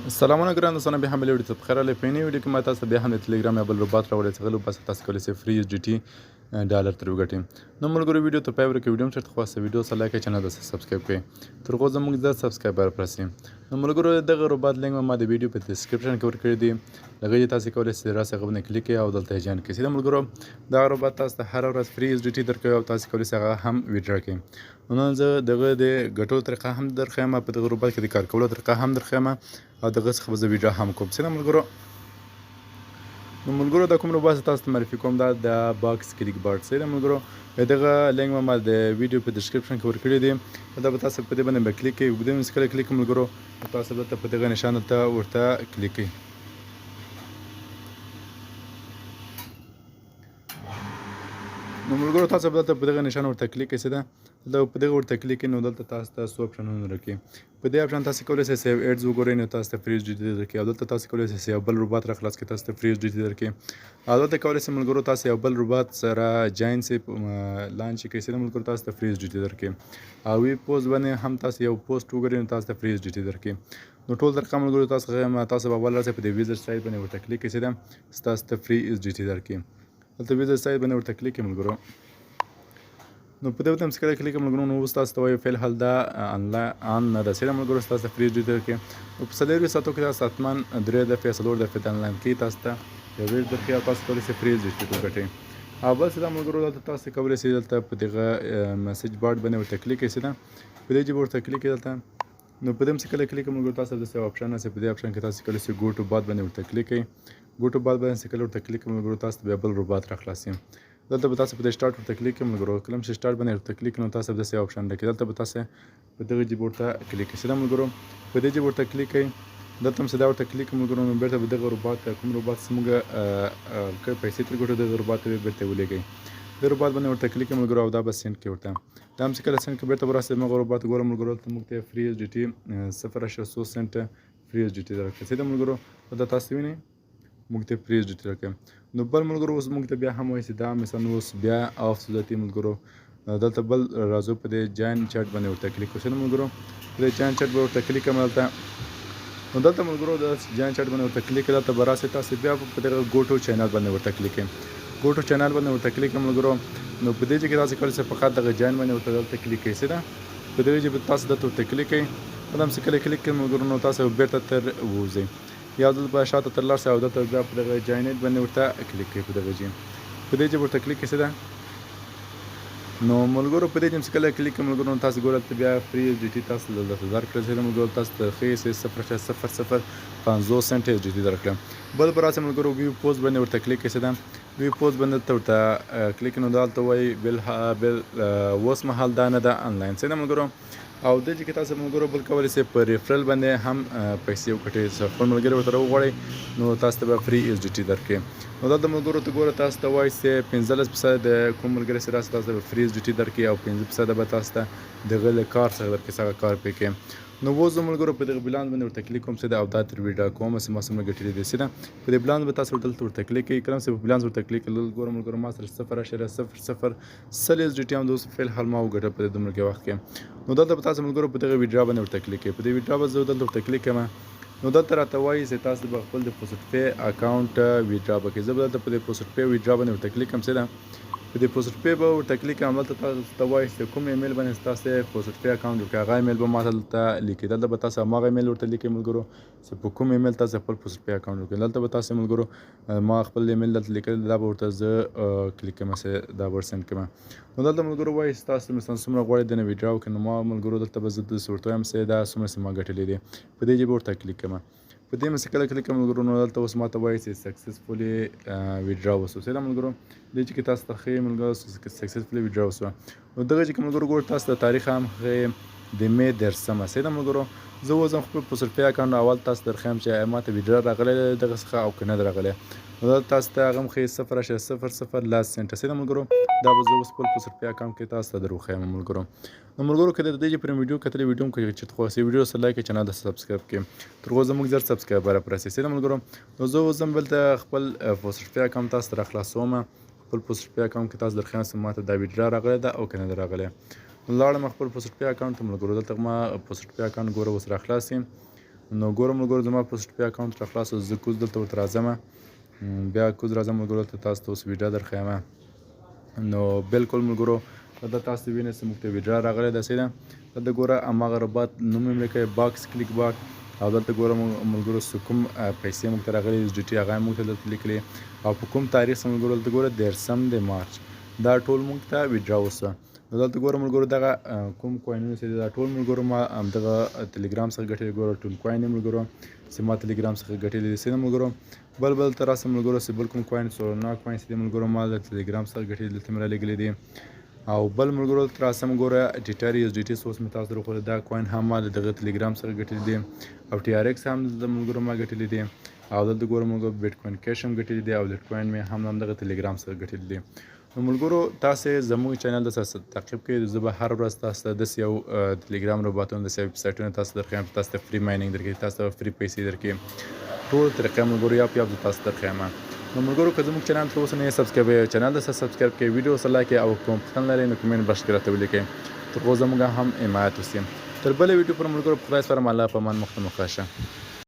سلامونه ګران دوستانو، بیا هم بلې ویډیو ته پخیر راغلئ. په نوې ویډیو کې ما تاسو ته بیا هم د ټلګرام یا بل روبات راوړی چې هغه بس تاسو کولی شئ free USDT ډالر ترې وګټئ. نو ملګرو، ویډیو تر پای ورکړئ. ویډیو هم چېرته خوښه، ویډیو سره لایک، چینل ته subscribe کړئ تر څو زموږ زر subscriber پرسي. نو ملګرو، دغه روبات لینک ما د ویډیو په description کې ورکړی دی. هغه تاسو کولی شئ راسئ، هغه باندې کلیک کړئ او دلته join کړئ. سیده ملګرو، دا روبات تاسو ته هره ورځ free USDT درکوي او تاسو کولی شئ هغه هم withdraw کړئ. نو نن زه دغه د ګټلو طریقه هم درښیم، په دغه روبات کې د کار کولو طریقه هم درښیم او دغه څخه به زه ویډیو هم کوم. سیده ملګرو، نو ملګرو، دا کوم روبات تاسو ته معرفي کوم، دا د باکس کلیک باټ. سیده ملګرو، دغه لینک ما د ویډیو په description کې ورکړی دی. دا به تاسو په دې باندې به کلیک کړئ. په دې باندې کله کلیک ملګرو، تاسو دلته په دغه نشان ته ورته کلیک کړئ. نو ملګرو، تاسو به دلته په دغه نشان ورته کلیک کړئ. سیده دلته په دغه ورته کلیک کړئ، نو دلته تاسو ته څو آپشنونه درکړي. په دې آپشن تاسو کولی شئ save ads وګورئ، نو تاسو ته free USDT درکړي، او دلته تاسو کولی شئ یو بل روبات را خلاص کړئ، تاسو ته free USDT درکړي، او دلته کولی شئ ملګرو تاسو یو بل روبات سره join شئ، launch کړئ. سیده ملګرو، تاسو ته free USDT درکړي، او وی پوسټ باندې هم تاسو یو پوسټ وګورئ، نو تاسو ته free USDT درکړي. نو ټول درکړه ملګرو، تاسو تاسو به اول راسئ، په دې visit site باندې ورته کلیک کړئ. سیده ستاسو ته free USDT درکړي. دلته visit site باندې ورته کلیک کړئ ملګرو. نو په دې وخت هم کله کلیک ملګرو، نو اوس تاسو ته وایي فی الحال دا آنلاین on نه ده. سیده ملګرو، تاسو ته free USDT درکړي. نو په 24 ساعتو کې تاسو حتما درې دفعې، څلور دفعې د آنلاین کې تاسو ته یو ویډ درکړي او تاسو کولی شئ free USDT وګټئ. او بل څه دا ملګرو، دلته تاسو کولی شئ دلته په دغه message bot باندې ورته کلیک کړئ. سیده په دې چې ورته کلیک کړئ دلته، نو په دې هم کله کلیک ملګرو، تاسو داسې آپشن راسي. په دې آپشن کې تاسو کولی شئ go to bot باندې ورته کلیک کړئ. go to bot باندې کله ورته کلیک ملګرو، تاسو بیا بل روبات را خلاصي. دلته به تاسو په دې start ورته کلیک کړئ ملګرو. کله چې start باندې ورته کلیک، نو تاسو داسې آپشن درکړي. دلته به تاسو په دغه جیب ورته کلیک کړئ. سیده ملګرو، په دې جیب ورته کلیک کړئ. دلته هم سیده ورته کلیک ملګرو، نو بیرته به دغه روبات، کوم روبات چې موږ پیسې ترې ګټو، دغه روبات ته بیرته ولیږئ. د روبات باندې ورته کلیک ملګرو او دا به send کړي ورته. دا هم چې کله send کړي، بیرته به راسي موږ روبات ګورم ملګرو. دلته موږ ته free USDT 0.څو سنټه free USDT درکړي. سیده ملګرو، دا تاسو وینئ، موږ ته free USDT راکړي. نو بل ملګرو، اوس موږ ته بیا هم وایي چې دا مثلا اوس بیا off صورتي ملګرو. دلته بل راځو، په دې join chat باندې ورته کلیک وکړئ ملګرو. په دې join chat به ورته کلیک کړم دلته. نو دلته ملګرو، د join chat باندې ورته کلیک، دلته به راسئ تاسو بیا په دغه go to channel باندې ورته کلیک کړئ. go to channel باندې ورته کلیک کړئ ملګرو. نو په دې چې کې تاسو کولی شئ فقط دغه join باندې ورته دلته کلیک کړئ. سیده په دې چې تاسو دلته ورته کلیک کړئ، کله چې کله کلیک کړئ ملګرو، نو تاسو بیرته تر ووځئ یا دلته به شاته تر لاړ شئ او دلته بیا په دغه join باندې ورته کلیک کړئ. په دغه جی په دې چې ورته کلیک کړئ. سیده نو ملګرو، په دې چې کله کلیک ملګرو، نو تاسو ګورئ بیا free USDT تاسو دلته درکړل. چې ملګرو، تاسو ته ښه سي 0.0050 سنټ USDT درکړل. بل پر راسه ملګرو، view post باندې ورته کلیک کړئ. سیده view post باندې ورته کلیک، نو دلته وایي بل بل اوس مهال دا نه ده آنلاین. سیده ملګرو، او د چې تاسو ملګرو بل کولی شئ په referral باندې هم پیسې وګټئ. خپل ملګري ورته وغواړئ، نو تاسو ته به free USDT درکړي. نو دلته ملګرو ته ګوره، تاسو ته وایي چې 15% د کوم ملګري سره تاسو ته به free USDT درکړي او 5% به تاسو ته د غل کار څخه درکړي، څنګه کار پې کوي. نو اوس زه ملګرو په دغه balance باندې ورته کلیک کوم سیده او دا تر ویډیو کوم چې ما څومره ګټلي دي. سیده په دې balance به تاسو دلته ورته کلیک کړئ. کله چې په balance ورته کلیک کړئ، ګورم ملګرو، ما سره 0.00 100 USDT هم د اوس فی الحال ما وګټل په دې دومره کې وخت کې. نو دلته به تاسو ملګرو په دغه withdraw باندې ورته کلیک کړئ. په دې withdraw به زه دلته ورته کلیک کړم، نو دلته راته وایي چې تاسو به خپل د FaucetPay account withdraw وکړئ. زه به دلته په دې FaucetPay withdraw باندې ورته کلیک کړم. سیده په دې FaucetPay به ورته کلیک کړم. دلته تاسو ته وایي چې کوم ایمیل باندې تاسو FaucetPay account جوړ کړئ، هغه ایمیل به ماته دلته لیکي. دلته به تاسو هماغه ایمیل ورته لیکئ ملګرو چې په کوم ایمیل تاسو خپل FaucetPay account جوړ کړئ. دلته به تاسو ملګرو ما خپل ایمیل دلته لیکل، دا به ورته زه کلیک کړم چې دا به send کړم. نو دلته ملګرو وایي چې تاسو مثلا څومره غواړئ دنه withdraw وکړئ. نو ما ملګرو، دلته به زه داسې ورته وایم چې دا څومره چې ما ګټلې دي، په دې ژبه ورته کلیک کړم. په دې مې کله کلیک کړم ملګرو، نو دلته اوس ماته وایي چې successfully withdraw وسو. سیده ملګرو، دې چې تاسو ته ښیي ملګرو، successfully withdraw وسو. نو دغه چې ملګرو ګور، تاسو ته تاریخ هم ښیي، د می 30مه. سیده ملګرو، زه وځم خپل FaucetPay account اول تاسو درښیم چې ما ته withdraw راغلی دغه څخه او که نه دی راغلی. نو دا تاسو ته هغه هم ښیي، 0.00 10 سنټه. سیده ملګرو، دا به زه اوس خپل FaucetPay account کې تاسو ته در وښیم ملګرو. نو ملګرو، که د دې پر ویډیو کتلې، ویډیو کې چې خوښ شي، ویډیو سره لایک، چینل ته subscribe کړئ تر څو زموږ زر subscriber پرسي. سیده ملګرو، نو زه اوس ځم بلته خپل FaucetPay account تاسو ته راخلاصوم. خپل FaucetPay account کې تاسو درښیم چې ماته دا withdraw راغلی ده او که نه ده راغلی. نو لاړم خپل FaucetPay account ته ملګرو. دلته ما FaucetPay account ګوره اوس راخلاص. نو ګورم ملګرو زما پوسټ پی اکاونټ را خلاص، زه کوز دلته ورته راځم، بیا کوز راځم ملګرو ته تاسو ته اوس ویډیو درښیم. نو بالکل ملګرو دلته تاسو وینئ چې موږ ته ویډیو راغلی ده، صحیح ده. دلته ګوره هماغه ربات نوم یې لیکلی باکس کلیک باک، او دلته ګوره ملګرو څه کوم پیسې موږ ته راغلي یو ډي ټي، هغه موږ ته دلته لیکلي او په کوم تاریخ سره ملګرو. دلته ګوره 30 د مارچ دا ټول موږ ته ویډرا وسوه. نو دلته ګوره ملګرو دغه کوم کوینونه چې دا ټول ملګرو ما همدغه تلګرام څخه ګټلي. ګوره ټول کوین ملګرو چې ما تلګرام څخه ګټلي دي، صحیح ملګرو. بل بل ته راسه ملګرو چې بل کوم کوین، سولانا کوین چې ملګرو ما د تلګرام څخه ګټلي، دلته مې رالیږلي دي. او بل ملګرو ته راسم ګوره ټیټر یو ډي ټي اوس مې تاسو ته وښوده، دا کوین هم ما د دغه تلګرام څخه ګټلي دي، او ټي ار ایکس هم د ملګرو ما ګټلي دي. او دلته ګوره ملګرو بیټ کوین کیش هم ګټلي دي، او لټ کوین مې هم همدغه تلګرام څخه ګټلي دي. نو ملګرو تاسو زموږ چینل د تعقیب کړئ، زه به هر ورځ تاسو ته داسې یو تلګرام روباتونه، داسې ویب سایټونه تاسو درښیم چې تاسو ته فري ماینینګ درکړي، تاسو ته فري پیسې درکړي، ټول طریقې ملګرو یو په یو زه تاسو درښیم. نو ملګرو که زموږ چینل تر اوسه نه یې سبسکرایب کړی، چینل د سبسکرایب کړئ، ویډیو سره لایک او کوم پوښتنه لرئ نو کمنټ برخه کې راته ولیکئ، تر څو زموږ هم حمایت وشي. تر بلې ویډیو پر ملګرو په خدای سپارم، الله په امان، مخته مو ښه شه.